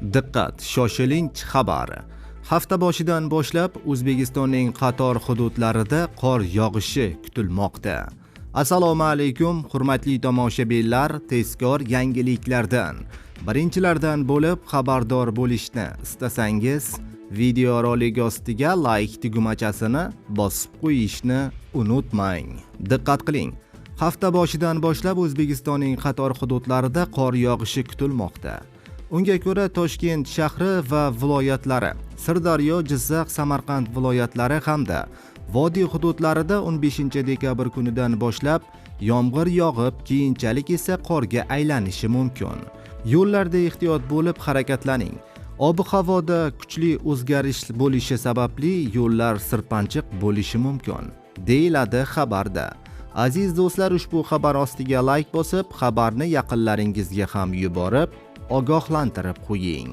Diqqat, shoshilinch xabar. Hafta boshidan boshlab O'zbekistonning qator hududlarida qor yog'ishi kutilmoqda. Assalomu alaykum, hurmatli tomoshabinlar, tezkor yangiliklardan birinchilardan bo'lib xabardor bo'lishni istasangiz, video rolik ostiga like tugmachasini bosib qo'yishni unutmang. Diqqat qiling. Hafta boshidan boshlab O'zbekistonning qator hududlarida qor yog'ishi kutilmoqda. Unga ko'ra, Toshkent shahri va viloyatlari, Sirdaryo, Jizzax, Samarqand viloyatlari hamda vodiy hududlarida 15 dekabr kunidan boshlab yomg'ir yog'ib, keyinchalik esa qorga aylanishi mumkin. Yo'llarda ehtiyot bo'lib harakatlaning. Ob-havoda kuchli o'zgarish bo'lishi sababli yo'llar sirpanchiq bo'lishi mumkin, deyiladi xabarda. Aziz do'stlar, ushbu xabar ostiga like bosib, xabarni yaqinlaringizga ham yuborib, ogohlantirib qo'ying.